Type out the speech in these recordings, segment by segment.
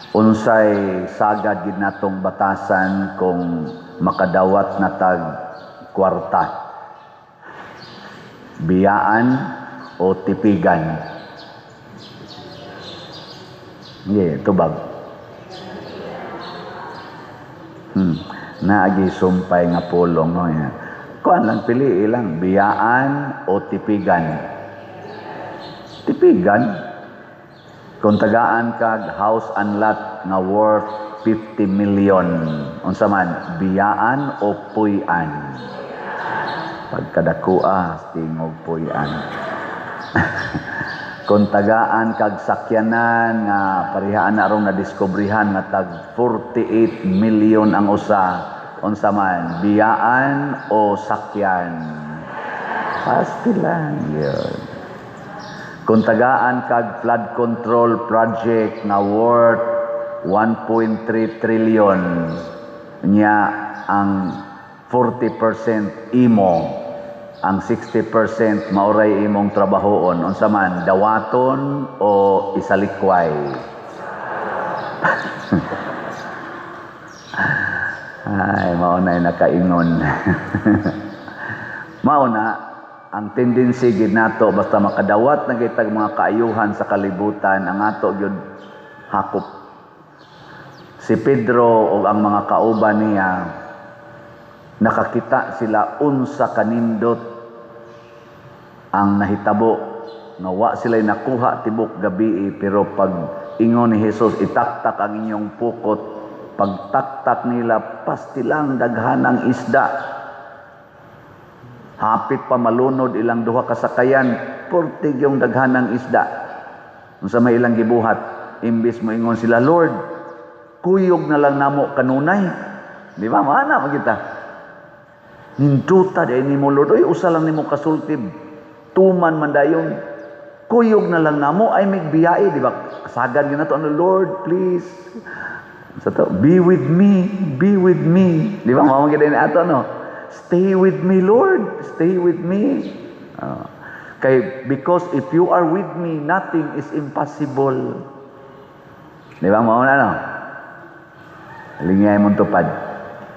Unsay sagad gid natong batasan kung makadawat na tag kwarta? Biyaan o tipigan? Yeah, tubag. Naagi sumpay nga pulong, no, yan. Kuan lang, pili lang, biyaan o tipigan. Tipigan. Kung tagaan kag house and lot nga worth 50 million, unsa man, biyaan o puy-an? Pagkadakua, tingog puy-an. Kung tagaan kag sakyanan nga parihaan na arong nadiskubrihan nga tag 48 million ang usa, unsa man, biyaan o sakyan? Pasti lang yun. Kung tagaan kag flood control project nga worth 1.3 trillion nya, ang 40% imo, ang 60% maoray imong trabahoon, unsa man, dawaton o isalikway? Ay, mao na nakaingon. Mao na ang tendency gid nato, basta makadawat na kitag mga kaayuhan sa kalibutan, ang ato gyud hakop. Si Pedro ug ang mga kauban niya, nakakita sila unsa kanindot ang nahitabo nga wa sila nakuha tibok gabi, pero pag ingon ni Jesus, "Itaktak ang inyong pukot," pagtaktak nila, pastilang daghan ang isda. Hapit pa malunod ilang duha ka sakayan, purtig yung daghan ng isda. Unsa may ilang gibuhat? Imbis mo ingon sila, "Lord, kuyog na lang namo kanunay." Di ba? Maana man kita. "Ninduta di nimo, Lord. Oy, usa lang nimo kasulti. Tuman man dayon. Kuyog na lang namo ay migbiyae," di ba? Kasagad gyud nato, ano, "Lord, please. Sa to, be with me, be with me." Di ba? Mao man gyud ato, no? "Stay with me, Lord. Stay with me." Kay because if you are with me, nothing is impossible. Di ba? Mao na, no? Lingay mong tupad.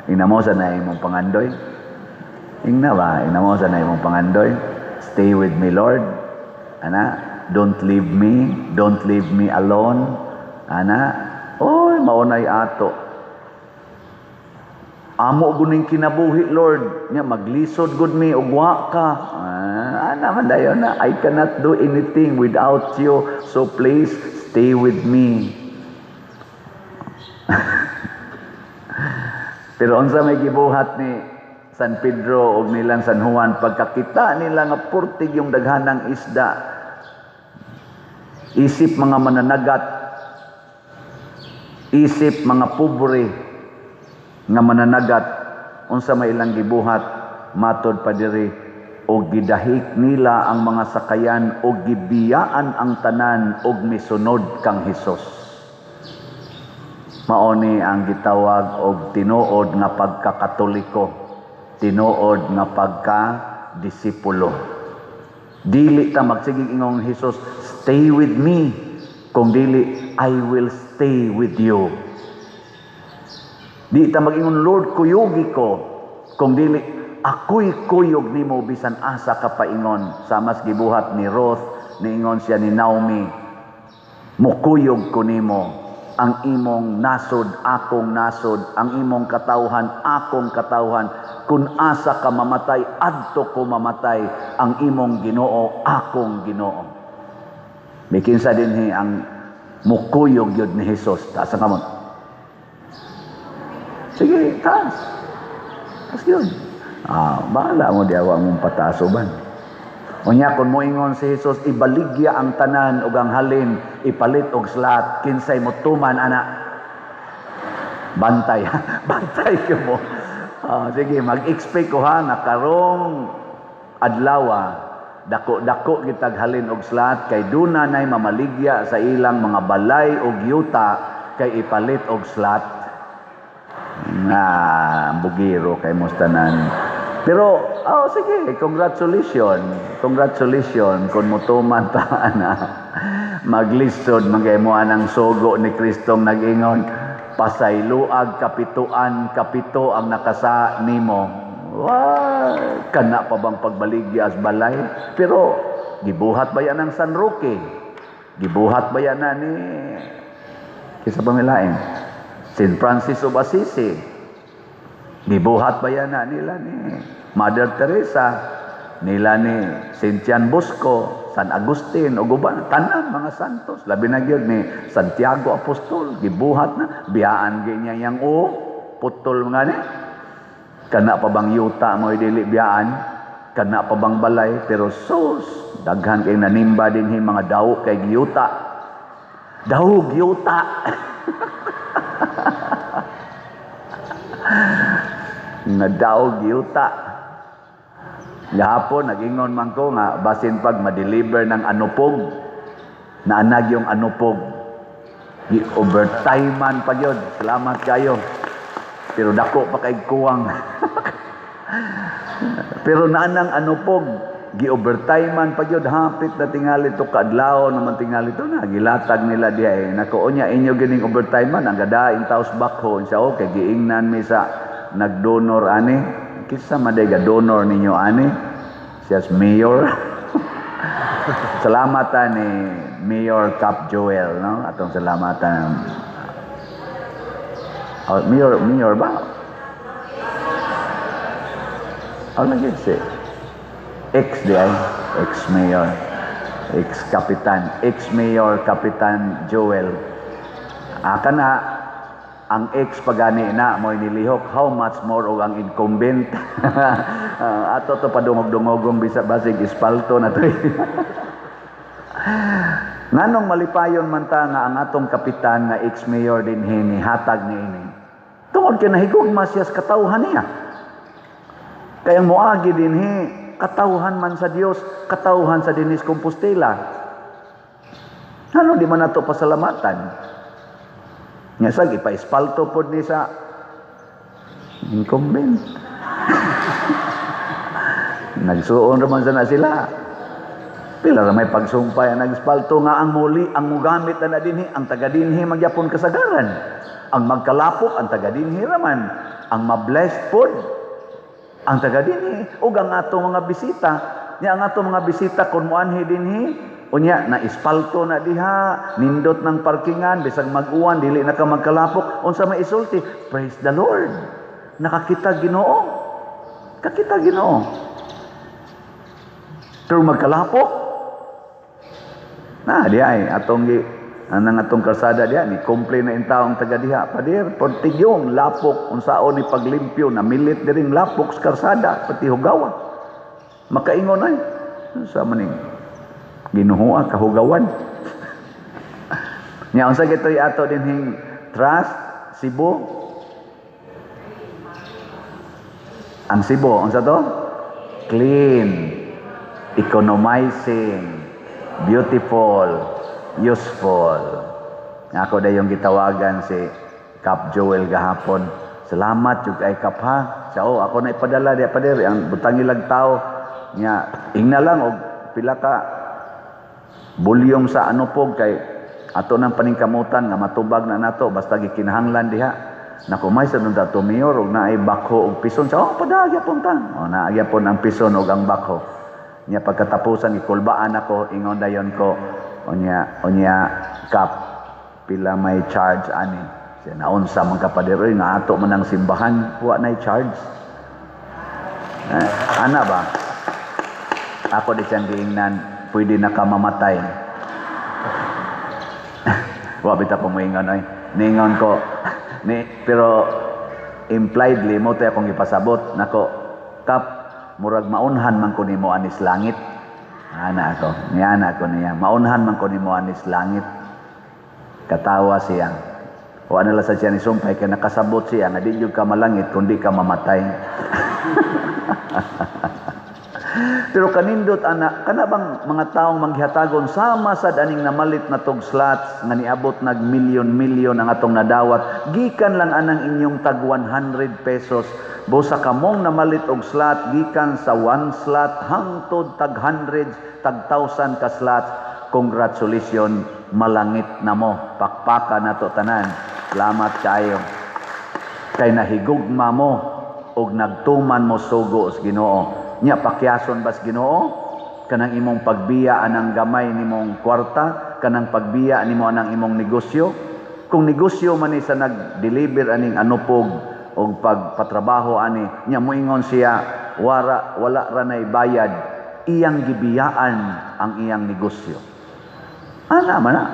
Ingna mo sa na imong pangandoy. Ingna ba? Ingna mo sa na imong pangandoy. "Stay with me, Lord." Ana, "Don't leave me. Don't leave me alone." Ana, oy, maunay ato. "Amo guning kinabuhi, Lord. Nya maglisod gud mi ug wa ka." Ah, ana man dayon na, "I cannot do anything without you. So please stay with me." Pero unsa may gibuhat ni San Pedro ug nilang San Juan pagkakita nila nga purtig yung daghanang isda? Isip mga mananagat, isip mga pobre nga mananagat, unsa may ilang gibuhat? Matod pa diri, og gidahik nila ang mga sakayan og gibiyaan ang tanan og misunod kang Hesus. Mao ni ang gitawag og tinuod nga pagkakatoliko, tinuod nga pagka-disipulo. Dili ta magsigig ingong, "Jesus, stay with me," kung dili, "I will stay with you." Di ta mag-ingon, "Lord, kuyugi ko," kung dili, "Ako'y kuyog nimo bisan asa ka paingon." Samas gibuhat ni Ruth, niingon siya ni Naomi, "Mukuyog ko nimo. Ang imong nasod, akong nasod. Ang imong katawhan, akong katawhan. Kung asa ka mamatay, adto ko mamatay. Ang imong Ginoo, akong Ginoo." May kinsa dinhi ang mukuyog yun ni Jesus? Taas ang kamot. Sige, taas. Taas yun. Ah, bahala mo di awa mong pataso ban. Unya kung moingon si Jesus, ibaligya ang tanan ug ang halin ipalit og slat, kinsay mo tuman ana? Bantay, bantay ko mo. Ah, sige, mag-expect ko ha nga karong adlaw dako-dako kitag halin og slat kay duna nay mamaligya sa ilang mga balay og yuta kay ipalit og slat. Na bugiro kay tanan. Pero, oh, sige, congratulations. Congratulations kung mutuman ta na. Maglisod man kay mo anang sugo ni Kristong nag-ingon, "Pasayloag kapituan kapito ang nakasa nimo." Wa kana pa bang pagbaligya as balay? Pero gibuhat ba yan ang San Roque? Gibuhat ba yan na ni kinsa pa may lain? St. Francis of Assisi. Gibuhat ba yan na nila ni Mother Teresa, nila ni St. John Bosco, San Agustin, ug uban, tanan mga santos, labi na gyud ni Santiago Apostol, gibuhat na, biyaan gyud niya yang o putol nga ni. Kana pa bang yuta mo dili biyaan? Kana pa bang balay? Pero sus, daghan kay nanimba dinhi, mga daw kay yuta. Daw yuta. Nga daw yuta. Gahapon nag-ingon man ko nga basin pag ma-deliver ng anupog, naanag yung anupog. Gi-overtime man pa gyud. Salamat kayo. Pero dako pa kay kuwang. Pero naanang anupog, gi-overtime man pa gyud, hapit na tingali to kaadlaw naman tingali to na gilatag nila diha eh. Nako, unya inyo gining overtime man ang gadaing taos bakho siya, okay, giingnan mi sa nagdonor ani. Kinsa man day donor ninyo ani? Siya mayor. Salamatan ni Mayor Cap Joel, no? Atong salamatan. Oh, mayor, mayor ba? Oh, lagi si ex di ay, ex-mayor, ex-kapitan, ex-mayor Kapitan Joel. Aka na, ang ex pagani na mo'y nilihok, how much more og ang incumbent? Ato to padungog-dungogong bisa basig ispalto na to. Nganong malipayon man ta nga ang atong kapitan nga ex-mayor dinhi ni hatag niini? Tungod kay nahigugma siya sa katawhan niya. Kaya ang moagi dinhi, katawhan man sa Dios, katawhan sa dinis Compostela. Ano di man nato pasalamatan? Nga sa ipa-espalto pod ni sa incumbent. Nagsuon raman sana sila. Pila ra may pagsumpay ang nag-espalto nga ang muli ang mugamit na dinhi, ang taga dinhi magyapon kasagaran. Ang magkalapok ang taga dinhi raman, ang ma-blessed pod ang taga dinhi ug ang atong mga bisita. Nya ang atong mga bisita kun moanhi dinhi, unya na espalto na diha, nindot ng parkingan, bisag mag-uwan dili na ka magkalapok, unsa may isulti? Praise the Lord. Nakakita Ginoo. Kakita Ginoo. Pero magkalapok na di ay atong gi anang atong kalsada diha ni complain na intawong taga diha, "Pader, portigyong lapok, unsaon ni paglimpyo, namilit diring lapok sa kalsada, pati hugawa." Makaingon ay unsa man ning ginuhua kahugawan. Nya unsa gitoy ato dinhing trust Cebu? Ang Cebu unsa to? Clean, economizing, beautiful, useful. Ako dayong gitawagan si Kap Joel gahapon. "Salamat jud kay Kap ha." Siya, "Oh, ako na ipadala diya, pader, ang butang ilag tao." Nya ingna lang og pila ka bulyong sa anupog kay ato nang paningkamutan nga matubag na nato basta gikinahanglan diha. Naku, may sa nung dato mayor og naay bakho og pison. Siya, "Oh, padagya pon ta." Oh, naagya pon ang pison og ang bakho. Nya pagkatapusan gikulbaan ako, ingon dayon ko, "Unya, unya Kap, pila may charge ani?" Siya, "Naunsa man ka, pader oy, nga ato man ang simbahan, wa nay charge." Eh, ana ba? Ako di siyang giingnan, "Pwede na ka mamatay." Wa bitaw ko moingon oy. Ningon ko ni, pero impliedly mo to akong ipasabot nako, "Kap, murag maunhan man ko nimo anis langit." Ana ako, niana ako niya, "Maunhan man ko nimo anis langit." Katawa siya. Wa na lang sa siya ni sumpay kay nakasabot siya nga di jud ka malangit kundi ka mamatay. Pero kanindot ana, kana bang mga taong manggihatagon sama sad aning namalit na tog slots nga niabot nag milyon-milyon ang atong nadawat gikan lang anang inyong tag 100 pesos. Busa kamong namalit og slot gikan sa one slot hangtod tag hundreds, tag thousand ka slots. Congratulations, malangit na mo. Pakpaka nato tanan. Salamat kaayo. Kay nahigugma mo og nagtuman mo sugo sa Ginoo. Nya pakyason bas Ginoo kanang imong pagbiya anang gamay nimong kwarta, kanang pagbiya nimo anang imong negosyo. Kung negosyo man ni sa nag-deliver aning anupog og pagpatrabaho ani, nya moingon siya wara wala ra nay bayad, iyang gibiyaan ang iyang negosyo. Ana man na.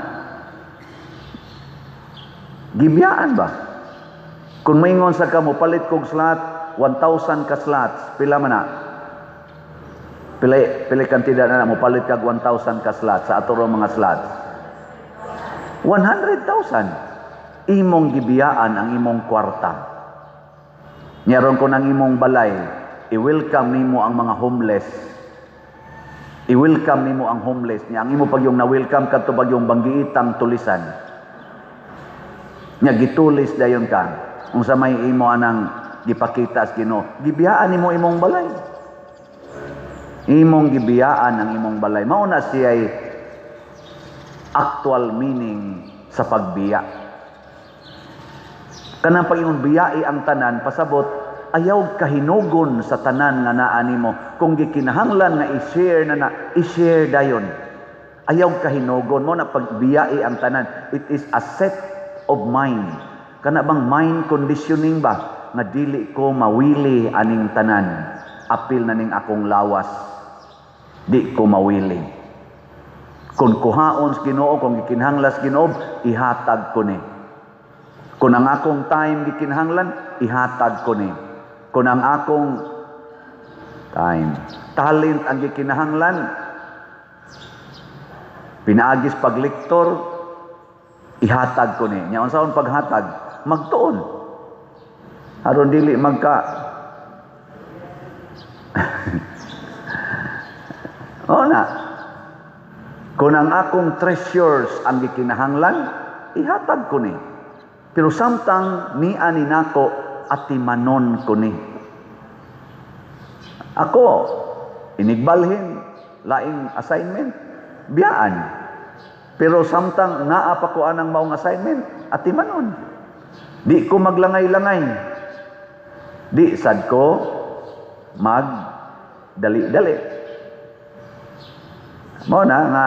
Gibiyaan ba? Kung moingon sa ka mo palit kog slot, 1,000 ka slots, pila man na? Pila, pila kantidad na mo palit kag 1,000 ka slots sa ato mga slots? 100,000. Imong gibiyaan ang imong kwarta. Nya ron kung ang imong balay, i-welcome nimo ang mga homeless. I-welcome nimo ang homeless niya. Ang imo pag yung na-welcome kadto pag yung banggiitang tulisan. Nya gitulis dayon ka. Unsa may imo anang gipakita sa Ginoo? Gibiyaan nimo imong balay. Imong gibiyaan ang imong balay. Mao na siya'y actual meaning sa pagbiya. Kanang pag-ingon biyai ang tanan, pasabot ayaw kahinugon sa tanan nga naa nimo. Kung gikinahanglan nga i-share na na, i-share dayon. Ayaw kahinugon mo na pagbiyai ang tanan. It is a set of mind. Kana bang mind conditioning ba nga dili ko mawili aning tanan? Apil na ning akong lawas. Di ko mawili. Kung kuhaon sa Ginoo, kung gikinahanglan sa Ginoo, ihatag ko ni. Kung ang akong time gikinahanglan, ihatag ko ni. Kung ang akong time, talent ang gikinahanglan, pinaagis paglektor, ihatag ko ni. Nya unsaon paghatag? Magtuon. Aron dili magka Oo na. Kung ang akong treasures ang gikinahanglan, ihatag ko ni. Pero samtang niya ni nako, atimanon ko ni. Ako, inigbalhin, laing assignment, biyaan. Pero samtang naa pa ko anang maong assignment, atimanon. Di ko maglangay-langay. Di sad ko mag dali-dali. Mao na nga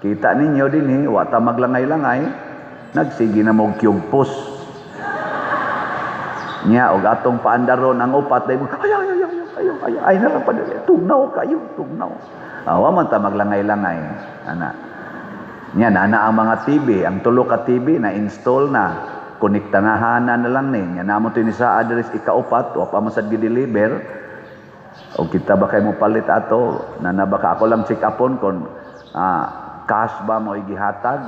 kita ninyo dinhi wa ta maglangay-langay, nagsige na mo kyugpos. Nya og atong paandaron ang upat dai mo, ay ay ay ay ay ay ay na lang padali, tugnaw kayo, tugnaw. Ah, wa man ta maglangay-langay ana. Nya nana ang mga TV, ang tulo ka TV na install na, konektanahanan na lang ni. Nya namo ni sa address ikaupat, wa pa man sad gi-deliver. O kita ba kay mo palit ato, nana baka ako lang check upon kung cash ba mo igihatag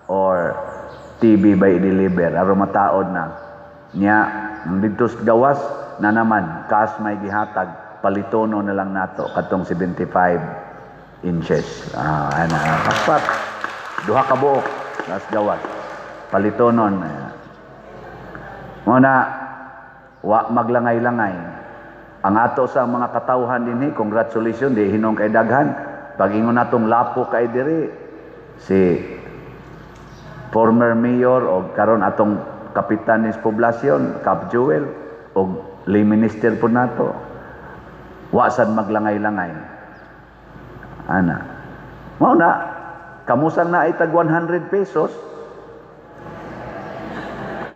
or TV ba i-deliver aron mataod na. Nya didto sa gawas na naman cash may gihatag, palitono na lang nato katong 75 inches. Ah, ana, pakpak. Duha ka buok tas gawas. Palitonon. Mo na wa maglangay-langay. Ang ato sa mga katawhan dinhi, congratulations, di hinong kay daghan. Pag ingon natong lapo kay diri si former mayor o karon atong kapitan ni poblasyon, Cap Joel, o lay minister po nato. Wa sad maglangay-langay. Ana. Mao na kamusang na ay tag 100 pesos,